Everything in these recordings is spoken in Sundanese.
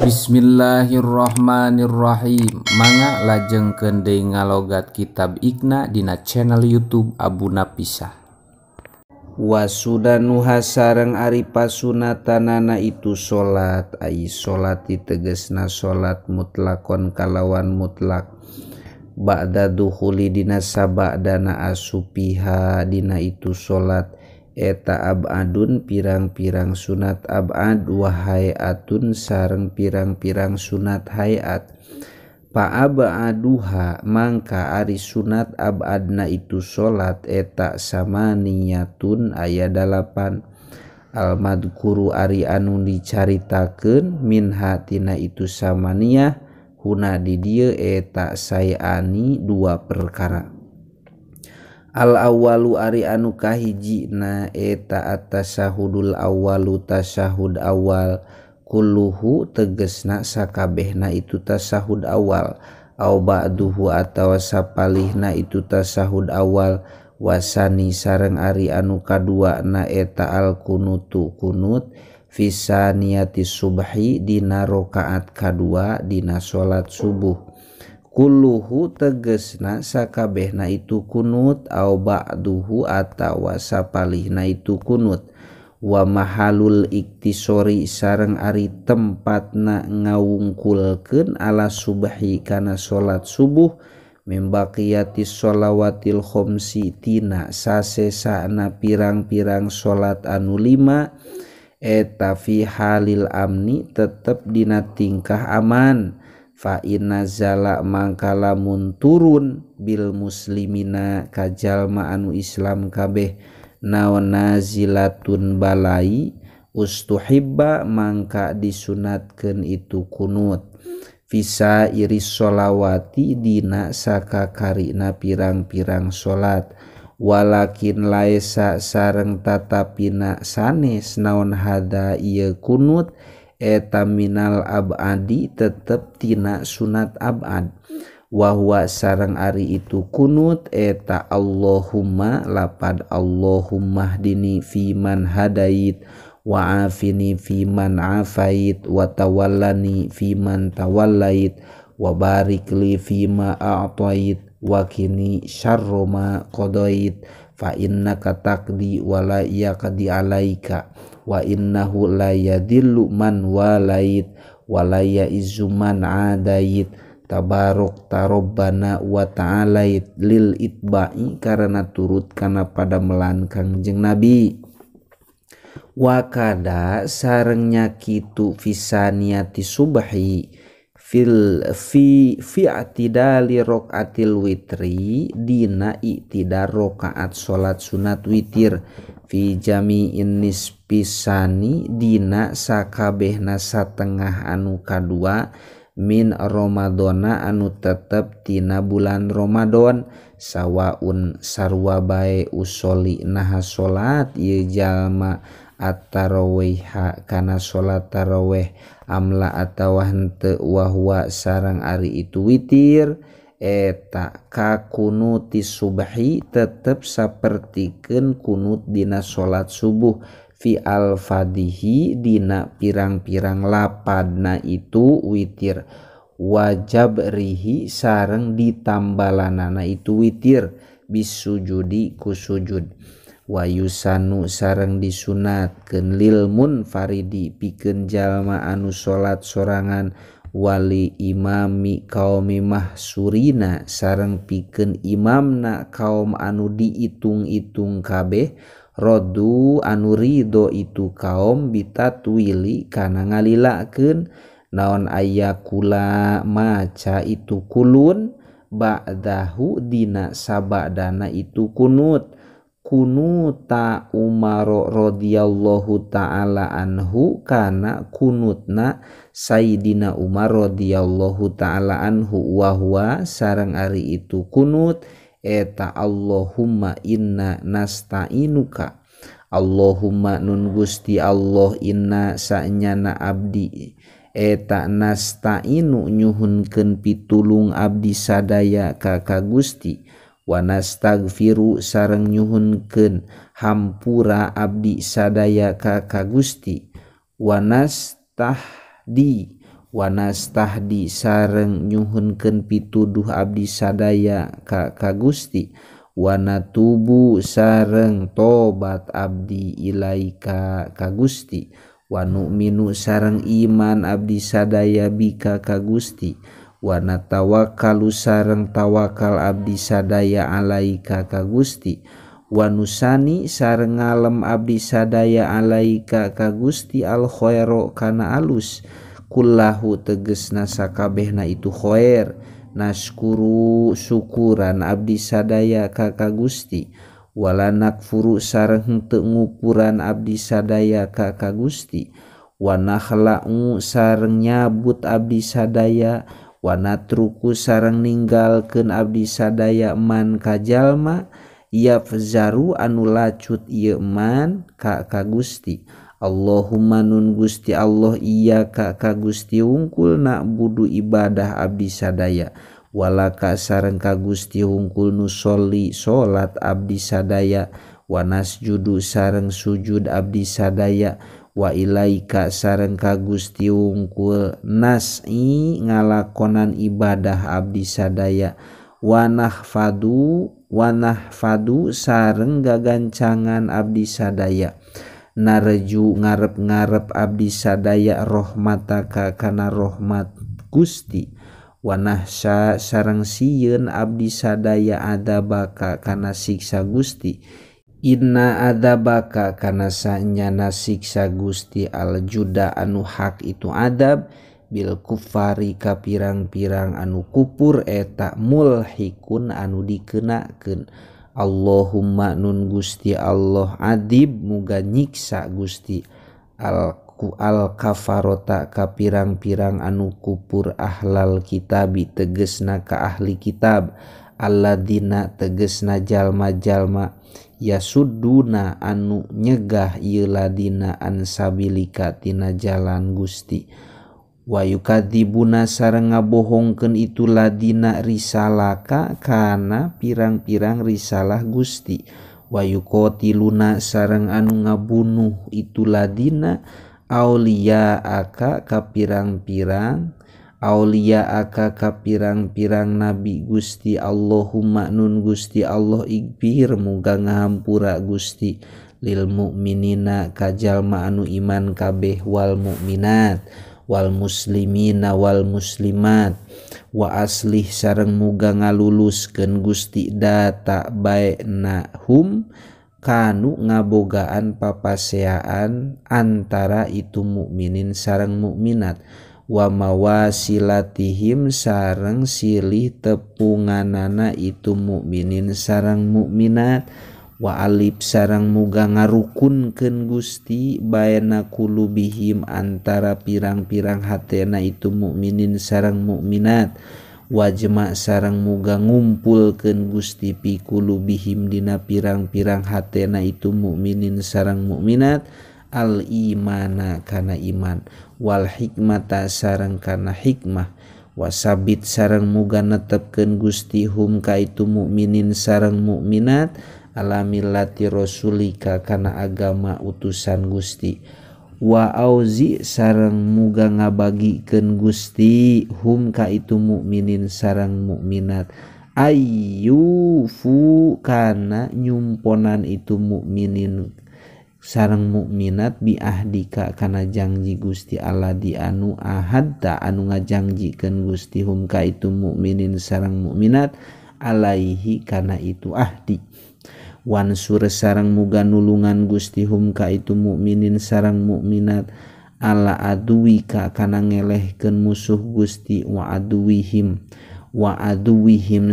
Bismillahirrahmanirrahim. Mangga lajengkeun deui ngalogat kitab Iqna dina channel YouTube Abu Napisah. Wasudanuha sareng ari pasunatanana itu salat, ai salat tegesna salat mutlakon kalawan mutlak. Ba'da dukhuli dina sabadana asupiha dina itu salat eta abadun pirang-pirang sunat abad wa hayatun sareng pirang-pirang sunat hayat. Pa abaduha mangka ari sunat abadna itu salat eta samaniyatun aya 8. Al madkuru ari anu dicaritakeun minha tina itu samaniyah huna di dieu eta sayani dua perkara. Al awalu ari anu kahijina eta at-tasyahudul awalu tasyahud awal kulluhu tegesna sakabehna itu tasyahud awal au ba'duhu atawa sapalihna itu tasyahud awal wasani sareng ari anu kaduana eta al kunutu kunut fisaniyati subhi dina rakaat kadua dina salat subuh kulluhu tegesna sakabehna itu kunut au ba'duhu atawa sapalihna itu kunut wa mahalul iktisori sareng ari tempatna ngawungkulkeun ala subhi kana salat subuh mimbaqiyati sholawatil khomsi tina sasesana pirang-pirang salat anu 5 eta fi halil amni tetep dina tingkah aman. Fa inna zala mangka lamun turun bil muslimina kajalma anu Islam kabeh naon nazilatun balai ustuhibba mangka disunatkeun itu kunut fisa iris sholawati dina sakakarina pirang-pirang salat walakin laesa sareng tatapina sanes naon hada ieu kunut eta minal abadi tetep tina sunat abad wahwa sareng ari itu kunut eta Allahumma lapad Allahumma hdini fiman hadait wa afini fiman afait wa tawallani fiman tawallait wa barik li fima a'tait wa qini syarra ma qadait fa innaka taqdi wa la yaqdi alaika wa innahu la yadillu man walait wa la ya'izzu man adait tabarok tarobbana wa ta'alait lil itba'i karena turut kana padamelan Kangjeng Nabi. Wakada sarengnya kitu fisaniyati subhi fil fi fi i'tidali rokaatil witri dina i'tidal rokaat salat sunat witir fi jami'in nispisani dina sakabehna satengah anu kadua min Ramadana anu tetep tina bulan Ramadan sawaun sarua bae usoli naha salat ieu jalma at-tarawih kana salat tarawih amla atawa henteu wa huwa sareng ari itu witir eta kakunuti subhi tetep sapertikeun kunut dina salat subuh fi al-fadihi dina pirang-pirang lapadna itu witir wajabrihi sareng ditambalanana itu witir bisujudi ku sujud wa yusanu sareng disunatkeun lil munfaridi pikeun jalma anu salat sorangan wali imami kaum mahsurina sareng pikeun imamna kaum anu diitung-itung kabeh rodu anu ridho itu kaum bitatwili kana ngalilakeun naon aya kula maca itu kulun ba'dahu dina sabadana itu kunut kunuta Umar radhiyallahu ta'ala anhu kana kunutna Sayyidina Umar radhiyallahu ta'ala anhu wa huwa sareng ari itu kunut eta Allahumma inna nasta'inuka Allahumma nun Gusti Allah inna sanyana abdi eta nasta'inu nyuhunkeun pitulung abdi sadaya ka ka Gusti wa nastaghfiru sareng nyuhunkeun hampura abdi sadaya ka ka Gusti wa nastahdi Wanastahdi sareng nyuhunkeun pituduh abdi sadaya ka ka Gusti. Wanatubu sareng tobat abdi ilaika ka Gusti. Wa nu'minu sareng iman abdi sadaya bika ka Gusti. Wa natawakkalu sareng tawakal abdi sadaya alaika ka Gusti. Wa nusani sareng ngalem abdi sadaya alaika ka Gusti al khaira kana alus. Kullahu tegesna sakabehna itu khair. Naskuru syukuran abdi sadaya ka ka Gusti. Wala nakfuru sareng henteu ngupuran abdi sadaya ka ka Gusti. Wa nakhla'u sareng nyabut abdi sadaya. Wa natruku sareng ninggalkeun abdi sadaya man ka jalma yafzaru anu lacut ieu man ka ka Gusti. Allahumma nun Gusti Allah iya ka ka Gusti wungkul na'budu ibadah abdi sadaya. Walaka sareng ka Gusti wungkul nusolli salat abdi sadaya. Wa nasjudu sareng sujud abdi sadaya. Wa ilaika sareng ka Gusti wungkul nas'i ngalakonan ibadah abdi sadaya. Wa nahfadu sareng gagancangan abdi sadaya. Narju ngarep-ngarep abdi sadaya rahmataka kana rahmat Gusti. Wa nahsya sareng sieun abdi sadaya adzabaka kana siksa Gusti. Inna adzabaka kana sanyana siksa Gusti al juda anu hak itu adab bil kufari ka pirang-pirang anu kupur eta mulhikun anu dikenakeun. Allahumma nun Gusti Allah adib muga nyiksa Gusti al kafarota ka pirang-pirang anu kupur ahlal kitabi tegesna ka ahli kitab alladina tegesna jalma-jalma yasudduna anu nyegah ieu ladina an sabilika tina jalan Gusti. Wa yukadzibuna sareng ngabohongkeun itu ladina risalaka kana pirang-pirang risalah Gusti. Wa yuqatiluna sareng anu ngabunuh itu ladina auliya aka ka pirang-pirang auliya aka ka pirang-pirang nabi Gusti. Allahumma nun Gusti Allah ighfir muga ngahampura Gusti lil mukminina ka jalma anu iman kabeh wal mukminat wal muslimina wal muslimat. Wa aslih sareng muga ngaluluskeun Gusti data baena hum kanu ngabogaan papaseaan antara itu mukminin sareng mukminat. Wa mawasilatihim sareng silih tepunganana itu mukminin sareng mukminat. Wa alif sareng muga ngarukunkeun Gusti baena kulubihim antara pirang-pirang hatena itu mukminin sareng mukminat. Wajma sareng muga ngumpulkeun Gusti pi kulubihim dina pirang-pirang hatena itu mukminin sareng mukminat. Al imana kana iman wal hikmata sareng kana hikmah. Wasabit sareng muga netepkeun Gusti hum ka itu mukminin sareng mukminat ala millati rasulika kana agama utusan Gusti. Wa auzi sareng muga ngabagikeun Gusti hum ka itu mukminin sareng mukminat ayyufu kana nyumponan itu mukminin sareng mukminat bi ahdika kana janji Gusti alladzi anu ahadta anu ngajanjikeun Gusti hum ka itu mukminin sareng mukminat alaihi kana itu ahdi. Wansur sareng muga nulungan Gusti hum ka itu mukminin sareng mukminat ala aduwika kana ngelehkeun musuh Gusti wa aduwihim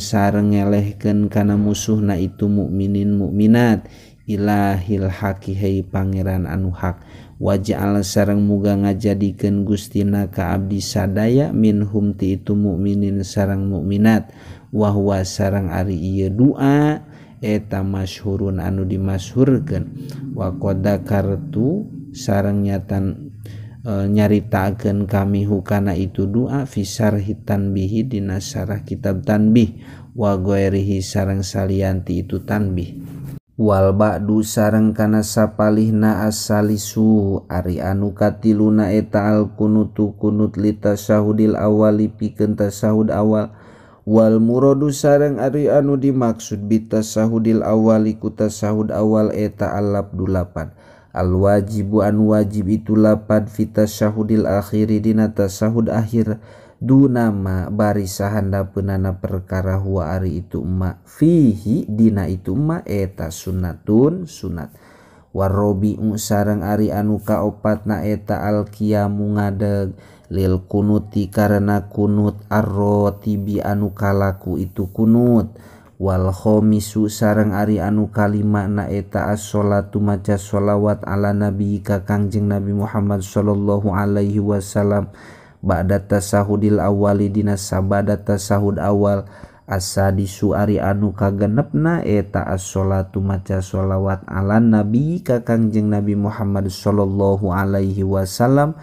sareng ngelehkeun kana musuhna itu mukminin mukminat ilahil haqi hei pangeran anu hak. Waj'al sareng muga ngajadikeun Gustina ka abdi sadaya minhum ti itu mukminin sareng mukminat. Wa huwa sareng ari ieu doa eta masyhurun anu dimasyhurkeun. Wa qad kartu sareng nyatan nyaritakeun kami hukana itu doa fi syarhi tanbihi dina syarah kitab tanbih wa ghairihi sareng salianti itu tanbih. Wal ba'du sareng kana sapalihna asalisu ari anu katiluna eta al kunutu kunut li tasyahudil awali pikeun tasyahud awal. Wal muradu sareng ari anu dimaksud bitasahudil awali ku tasahud awal eta al labdu lapad. Al wajibu anu wajib itu lapad fitasyahudil akhiri dina tasahud akhir dunama bari sahandapeunana perkara huwa ari itu ma fihi dina itu ma eta sunnatun sunat. Warobi'u sareng ari anu kaopatna eta al qiyamu ngadeg lil kunuti karena kunut arrotibi anu kalaku itu kunut. Wal khomisu sareng ari anu kalima na eta as-sholatu maca sholawat ala nabi ka Kangjeng Nabi Muhammad sallallahu alaihi wasallam ba'da tasahudil awali dina sabada tasahud awal. Asadisu ari anu kagenepna eta as-sholatu maca sholawat ala nabi ka Kangjeng Nabi Muhammad sallallahu alaihi wasallam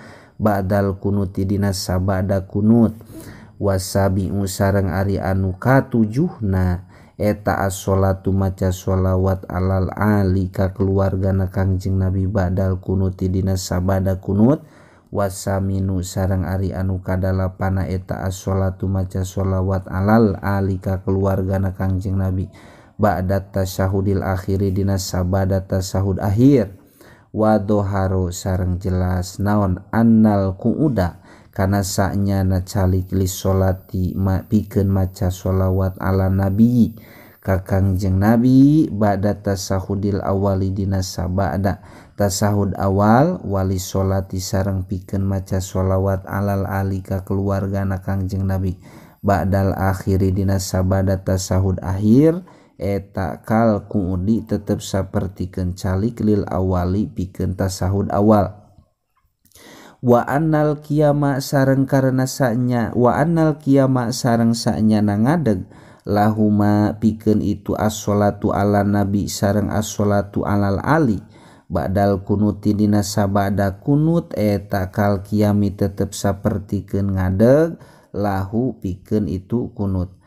ba'dal kunuti dina sabada kunut. Wasabi'u sareng ari anu katujuhna eta as-sholatu maca sholawat alal ali ka keluargana Kangjeng Nabi ba'dal kunuti dina sabada kunut. Wasaminu sareng ari anu kadalapana eta as-sholatu maca sholawat alal ali ka keluargana Kangjeng Nabi ba'da tasyahudil akhiri dina sabada tasyahud akhir. Wadoharo sareng jelas naon annal qu'uda kana sanyana calik li sholati pikeun maca sholawat ala nabi ka Kangjeng Nabi ba'da tasahudil awali dina sabada tasahud awal wali sholati sareng pikeun maca sholawat alal ali ka keluargana Kangjeng Nabi ba'dal akhiri dina sabada tasahud akhir eta kal kuudi tetep sapertikeun calik lil awali pikeun tasahud awal. Wa annal qiyama sareng karena sanya wa annal qiyama sareng sanyana ngadeg lahuma pikeun itu as-sholatu ala nabi sareng as-sholatu alal ali ba'dal kunuti dina sabada kunut eta kal qiyami tetep sapertikeun ngadeg lahu pikeun itu kunut.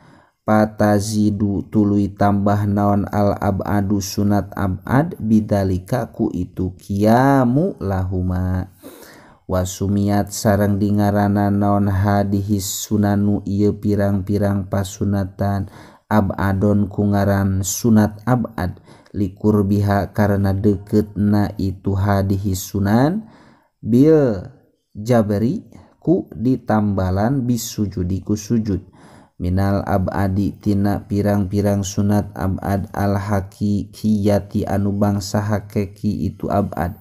Patazidu tuluy tambah naon al abadu sunat abad bidalika ku itu qiyamu lahuma. Wasumiat sareng dingarana naon hadihis sunanu ieu pirang-pirang pasunatan abadon ku ngaran sunat abad likur biha karena deketna itu hadihis sunan bil jabri ku ditambalan bisujudi ku sujud minal abadi tina pirang-pirang sunat abad al hakikiyati anu bangsa hakiki itu abad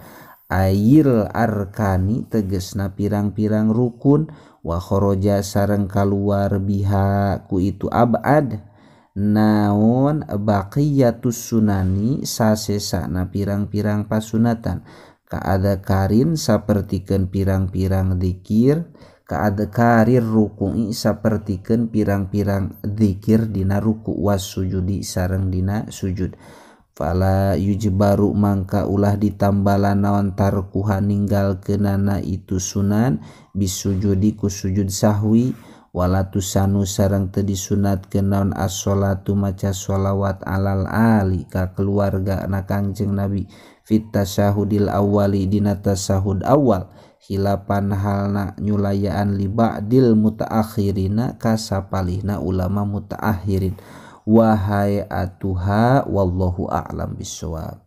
ayil arkani tegesna pirang-pirang rukun wa khoroja sareng kaluar biha ku itu abad naon baqiyatus sunani sasesana pirang-pirang pasunatan kaadakarin sapertikeun pirang-pirang zikir kaadakarir ruku'i sapertikeun pirang-pirang zikir dina ruku was sujudi sareng dina sujud. Fala yujbaru mangka ulah ditambalan naon tarkuha ninggalkeunana itu sunan bisujudi ku sujud sahwi wala tusanu sareng teu disunatkeun naon as-sholatu maca sholawat alal ali ka keluarga na Kangjeng Nabi fit tasyahudil awali dina tasyahud awal hilapan halna nyulayaan li ba'dil mutaakhirina ka sapalihna ulama mutaakhirin. Wahai atuha wallahu a'lam bissawab.